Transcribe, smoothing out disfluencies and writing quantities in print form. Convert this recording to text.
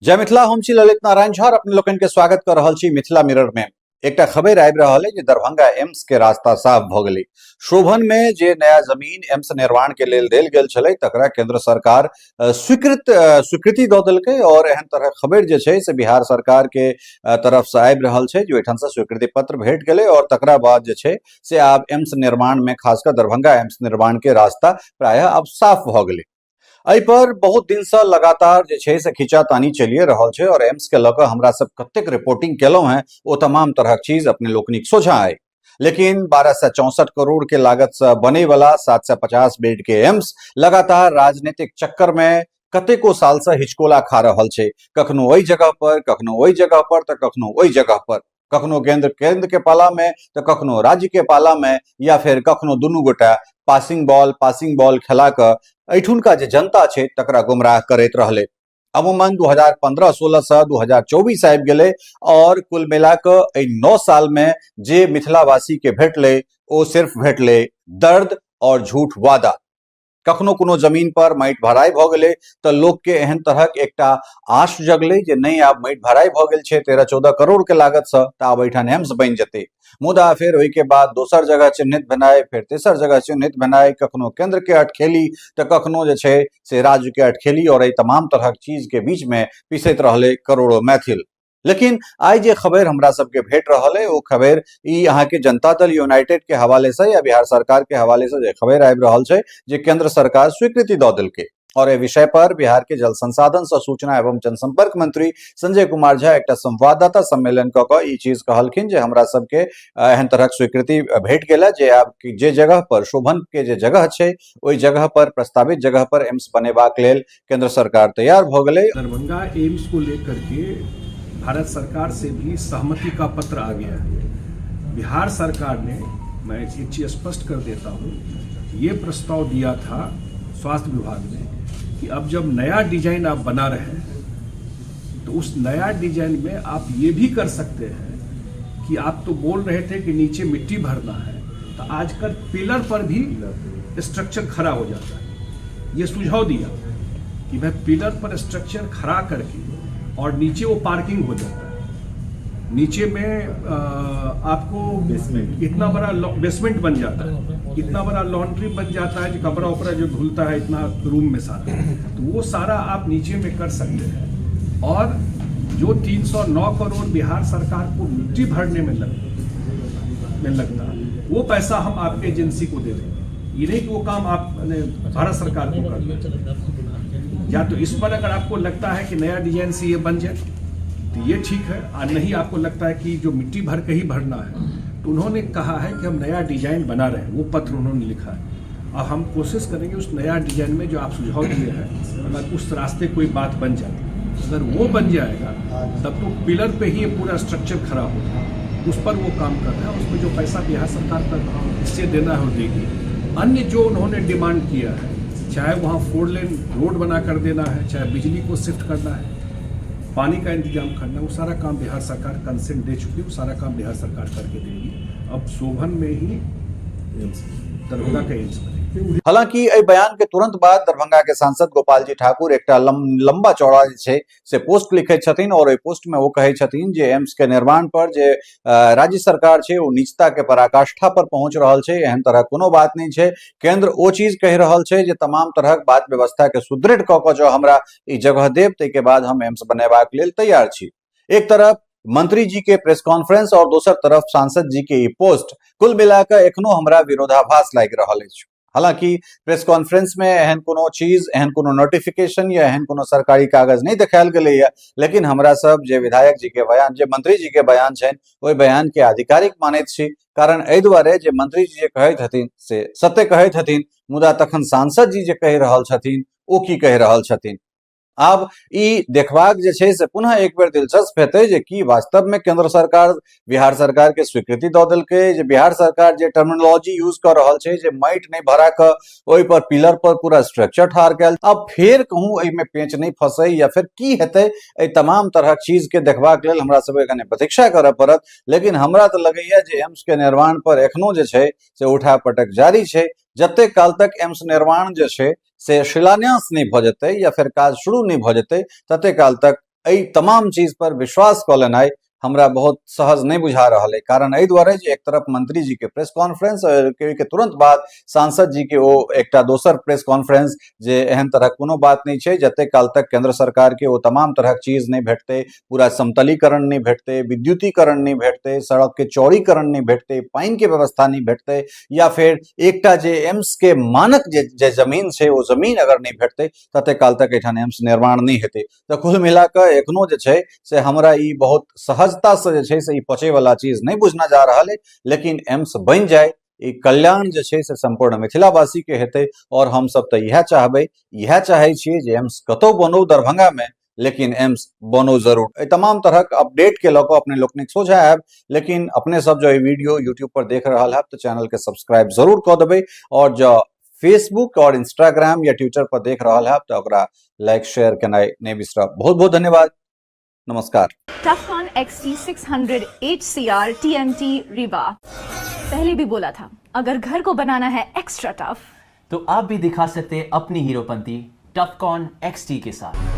जय मिथिला, हम छी ललित नारायण झा, अपने लोकनि के स्वागत कर रहल छी मिथिला मिरर में। एकटा खबर आबि रहल है जे दरभंगा एम्स के रास्ता साफ भ गेलै। शोभन में जे नया जमीन एम्स निर्माण के लेल देल गेल छलै तकरा केंद्र सरकार स्वीकृति दऽ देलकै और एहन तरह खबर जे छै से बिहार सरकार के तरफ से आबि रहल छै जे ओहिठाम से स्वीकृति पत्र भेट गेलै और तकरा बाद जे छै से आब एम्स निर्माण में खासकर दरभंगा एम्स निर्माण के रास्ता प्रायः आब साफ भऽ गेलै। एहि पर बहुत दिन से लगातार जे छै से खींचातानी चलिए रहल छै और एम्स के लऽ कऽ हमरा सब कतेक रिपोर्टिंग केलहुँ हैं ओ तमाम तरहक चीज अपने लोकनिक सोझा आए। लेकिन 1264 करोड़ के लागत से बने वाला 750 बेड के एम्स लगातार राजनीतिक चक्कर में कतेको साल से हिचकोला खा रहल छै। कखनो ओहि जगह पर, कखनो ओहि जगह पर, तऽ कखनो ओहि जगह पर, कखनो केंद्र के पाला में तऽ कखनो राज्य के पाला में, या फिर कखनो दुनू गोटा पासिंग बॉल खेला कऽ एहिठुनका जे जनता छै तकरा गुमराह करैत रहलै। अमूमन 2015-16 से 2024 आबि गेलै और कुल मिला कऽ एहि 9 साल में जे मिथिलावासी के भेटलै ओ सिर्फ भेटलै दर्द और झूठ वादा। कखनो कोनो जमीन पर माटि भराइ भऽ गेलै तऽ लोकके एहन तरहक एकटा आश जगलै जे नहि आब माटि भराइ भऽ गेल छै 13-14 करोड़ के लागतसँ तऽ आब एहिठाम एम्स बनि जेतै। मुदा फेर ओहिके बाद दोसर जगह चिन्हित भेनाइ, फेर तेसर जगह चिन्हित भेनाइ, कखनो केंद्र के अटखेली तऽ कखनो जे छै से राज्य के अटखेली और एहि तमाम तरहक चीज के बीच में पिसैत रहलै करोड़ों मैथिल। लेकिन आइ जे खबर हमरा सबके भेट रहल है ओ खबर ई अहाँके जनता दल यूनाइटेड के हवाले से या बिहार सरकार के हवाले से जे खबर आबि रहल छै जे केंद्र सरकार स्वीकृति दऽ देलकै और एहि विषय पर बिहार के जल संसाधन सह सूचना एवं जनसंपर्क मंत्री संजय कुमार झा एकटा संवाददाता सम्मेलन कऽ कऽ ई चीज कहलखिन जे हमरा सबके एहन तरहक स्वीकृति भेट गेल है जे आब जे जगह पर शोभन के जे जगह छै ओहि जगह पर प्रस्तावित जगह पर एम्स बनेबाक लेल केंद्र सरकार तैयार भ गेलै। दरभंगा एम्स को लेकर के भारत सरकार से भी सहमति का पत्र आ गया है। बिहार सरकार ने, मैं एक चीज स्पष्ट कर देता हूँ, ये प्रस्ताव दिया था स्वास्थ्य विभाग ने कि अब जब नया डिजाइन आप बना रहे हैं तो उस नया डिजाइन में आप ये भी कर सकते हैं कि आप तो बोल रहे थे कि नीचे मिट्टी भरना है, तो आजकल पिलर पर भी स्ट्रक्चर खड़ा हो जाता है। ये सुझाव दिया कि भाई पिलर पर स्ट्रक्चर खड़ा करके और नीचे वो पार्किंग हो जाता है, नीचे में आपको बेसमेंट। इतना बड़ा बेसमेंट बन जाता है, इतना बड़ा लॉन्ड्री बन जाता है जो कपड़ा उपड़ा जो धुलता है इतना रूम में सारा, तो वो सारा आप नीचे में कर सकते हैं। और जो 309 करोड़ बिहार सरकार को मिट्टी भरने में लगता, वो पैसा हम आपके एजेंसी को दे देंगे। ये नहीं कि वो काम आप भारत सरकार को करना। या तो इस पर अगर आपको लगता है कि नया डिजाइन से ये बन जाए तो ये ठीक है, और नहीं आपको लगता है कि जो मिट्टी भर के ही भरना है तो उन्होंने कहा है कि हम नया डिजाइन बना रहे हैं, वो पत्र उन्होंने लिखा है। और हम कोशिश करेंगे उस नया डिजाइन में जो आप सुझाव दिए हैं अगर उस रास्ते कोई बात बन जाए, अगर वो बन जाएगा तब तो पिलर पे ही ये पूरा स्ट्रक्चर खड़ा होगा, उस पर वो काम कर रहे हैं। उसमें जो पैसा बिहार सरकार का इससे देना है वो देगी। अन्य जो उन्होंने डिमांड किया है, चाहे वहाँ 4 लेन रोड बना कर देना है, चाहे बिजली को शिफ्ट करना है, पानी का इंतजाम करना है, वो सारा काम बिहार सरकार कंसेंट दे चुकी है, वो सारा काम बिहार सरकार करके देगी। अब शोभन में ही दरभंगा का एम्स बनेगा। हालांकि एहि बयान के तुरंत बाद दरभंगा के सांसद गोपाल जी ठाकुर एकटा लंबा चौड़ा जे छै से पोस्ट लिखै छथिन और ओहि पोस्ट में ओ कहै छथिन जे एम्स के निर्माण पर जे राज्य सरकार छै ओ निजता के पराकाष्ठा पर पहुंच रहल छै, एहन तरह कोनो बात नहीं छै। केंद्र ओ चीज कहि रहल छै जे तमाम तरहक बात व्यवस्था के सुदृढ़ कऽ कऽ जो हमरा ई जगह देब ताहिके बाद हम एम्स बनेबाक लेल तैयार छी। एक तरफ मंत्री जी के प्रेस कॉन्फ्रेंस और दोसर तरफ सांसद जी के ई पोस्ट, कुल मिलाकर एखनो हमरा विरोधाभास लागि रहल अछि। हालांकि प्रेस कॉन्फ्रेंस में एहन कोनो चीज, एहन कोनो नोटिफिकेशन या एहन कोनो सरकारी कागज नहीं देखायल गेलैया, लेकिन हमरा सब जे विधायक जी के बयान, जे मंत्री जी के बयान छनि ओहि बयान के आधिकारिक मानैत छी। कारण एहि दुआरे जे मंत्री जी जे कहैत हथिन से सत्य कहैत हथिन, मुदा तखन सांसद जी जे कहि रहल छथिन ओ की कहि रहल छथिन, आब ई देखबाक जे छै से पुनः एक बेर दिलचस्प हेतै जे की वास्तव में केंद्र सरकार बिहार सरकार के स्वीकृति दऽ देलकै जे बिहार सरकार जे टर्मिनोलॉजी यूज कऽ रहल छै जे माटि नहि भरा कऽ ओहि पर पिलर पर पूरा स्ट्रक्चर ठाढ़ कयल, अब फेर कहूँ एहिमे पेंच नहि फंसै या फिर की हेतै, एहि तमाम तरहक चीज के देखबाक लेल हमरा सबके कने प्रतीक्षा करऽ पड़त। लेकिन हमरा तऽ लगैया जे एम्स के निर्माण पर एखनो जे छै से उठा पटक जारी छै। जते काल तक एम्स निर्माण जे छै से शिलान्यास नहि भऽ जेतै या फेर काज शुरू नहि भऽ जेतै तते काल तक एहि तमाम चीज पर विश्वास कऽ लेनाइ हमरा बहुत सहज नहि बुझा रहल अइ। कारण एहि दुआरे जे एक तरफ मंत्री जी के प्रेस कॉन्फ्रेंस और के तुरंत बाद सांसद जी के ओ एकटा दोसर प्रेस कॉन्फ्रेंस जे एहन तरहक कोनो बात नहि छै, जते काल तक केंद्र सरकार के ओ तमाम तरहक चीज नहि भेटतै, पूरा समतलीकरण नहि भेटतै, विद्युतीकरण नहि भेटतै, सड़क के चौड़ीकरण नहि भेटतै, पानि के व्यवस्था नहि भेटतै, या फेर एकटा जे एम्स के मानक जे जे जमीन छै ओ जमीन अगर नहि भेटतै तते काल तक एहिठाम एम्स निर्माण नहि हेतै। तऽ कुल मिला कऽ एखनो जे छै से हमरा ई बहुत सहजतासँ जे छै से ई पचैवला चीज नहि बुझना जा रहल अइ, लेकिन एम्स बनि जाय ई कल्याण जे छै से सम्पूर्ण मिथिलावासी के हेतै और हमसब तऽ इएह चाहबै, इएह चाहै छियै जे एम्स कतौ बनौ दरभंगा में, लेकिन एम्स बनौ जरूर। एहि तमाम तरहक अपडेट के लऽ कऽ अपने लोकनिक सोझा आयब, लेकिन अपने सब जो ई वीडियो यूट्यूब पर देख रहल हैब तऽ चैनल के सब्सक्राइब जरूर कऽ देबै और जँ फेसबुक और इंस्टाग्राम या ट्विटर पर देख रहल हैब तऽ ओकरा लाइक शेयर केनाइ नहि बिसरब। बहुत बहुत धन्यवाद, नमस्कार। Tufcon XT600 HCR TMT Rewa। पहले भी बोला था, अगर घर को बनाना है एक्स्ट्रा टफ तो आप भी दिखा सकते हैं अपनी हीरोपंती टफकॉन XT के साथ।